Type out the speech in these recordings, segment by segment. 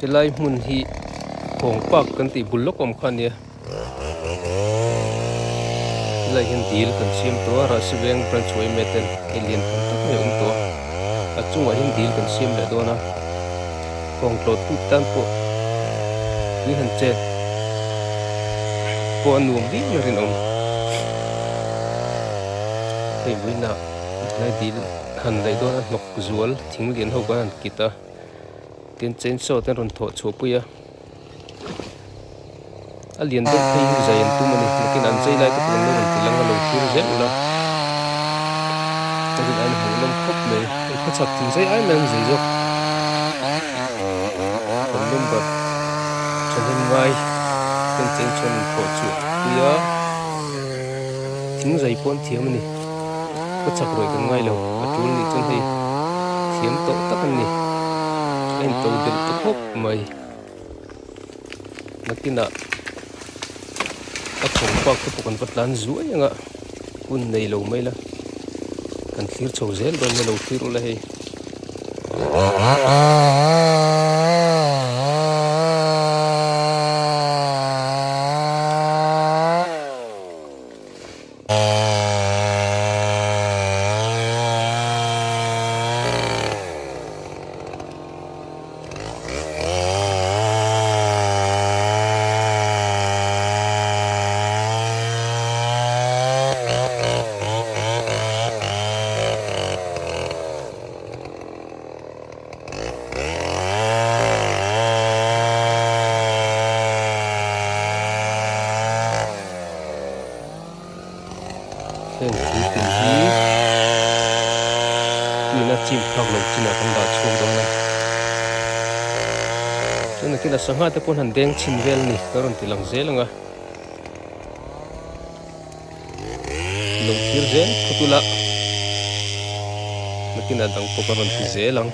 Helai hmun hi Khawng Park kan tih bul lawk awm kha a nia. Helai hian dil kan siam tawh a, Rahsi Veng Branch yma ten hei lian tham tak mai a awm tawh a. A chungah hian dil kan siam leh dawn a, khawng tlawh tut tan pawh tui han chet pawh a nuam viau a rinawm. Hei vawiinah helai dil han laih dawn a hnawk zual thing lian ho khan an kit a. Tin chainsaw te an rawn thawh chhuah pui a, a lian deuh phei hi zai an tum a ni, nakin an zai lai te pawh an lo rawn ti lang a lo thlir zel ula, a rin aiin a hmuh nawm khawp mai, hei khawchhak thing zai ai mai an zai zawk, kan member thahnem ngai ten chainsaw an rawn thawh chhuah pui a, thing zai pawh an thiam a ni. Ka chak rawih kan ngai lo, a tul nih chuan hei thiam tawh tak a ni. A into delh ta khawp mai. Nakinah a thawng bak te pawh kan va tlan zuai ang a, hun nei lo mai la, kan thlir chho zel dawn nia lo thlir ula hei. Heng thingpui hi tuina chim phak loh chinah kan dah chhuak dawn a, chuan nakinah sangha te pawh an han deng chhin vel a ni ka rawn ti lang zel ang a, lo thlir zel phawt ula nakinah dang pawh ka rawn ti zel ang.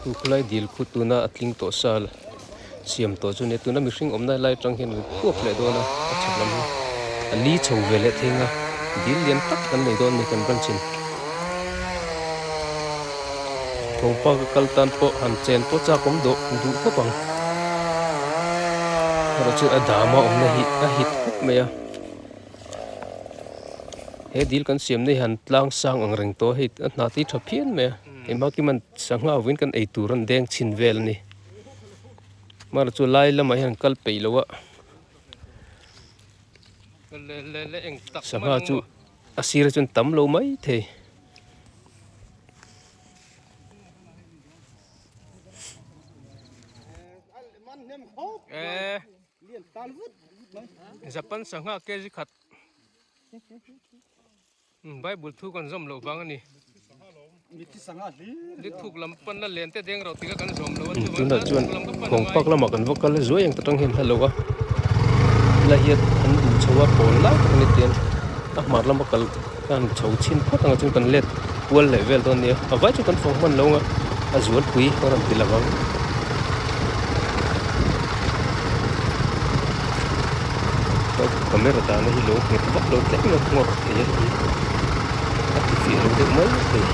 Khu khulai dil khu tuna a tling tawh sa siam tawh chu nia tuna mihring awmna lai atang hian kan khuap leh dawn a a chhak lam hi a li chho ve leh thei ang a dil lian tak kan nei dawn a ni kan branch in thawmpa ka kal tan pawh han chen pawh chak awm dawh duh khawp ang erawh chu a dama awmna hi a hit khawp mai a he dil kan siam na hi han tlang sang ang reng tawh a hei a hna te hi tha phian mai a hei kiman sangha vawiin kan ei tur an deng chhin vel a ni mahra chu lai lamah hian an kal peih lo a sangha chu a sir ah chuan tam lo mai thei. Japan sangha kg khat Bible thu kan zawm loh vang a ni. Lithuk lam panna len te deng rauh tika kan zawm lo a chuvang Tunah chuan kawng pak lamah kan va kal a zuai ang ta tang hian hla lo a la hian an duh chho a pawn lai tak a ni tian a hmar lama kal khan chho chhin phawt ang a chuan kan let kual leh vel dawn nia a vai chu kan fawng hman lo ang a a zualpui a rawn ti lang ang. Camera dahna hi lo nghet vak lo tlem a nghawr thei a hei a ti fiah lo deuh mai thei.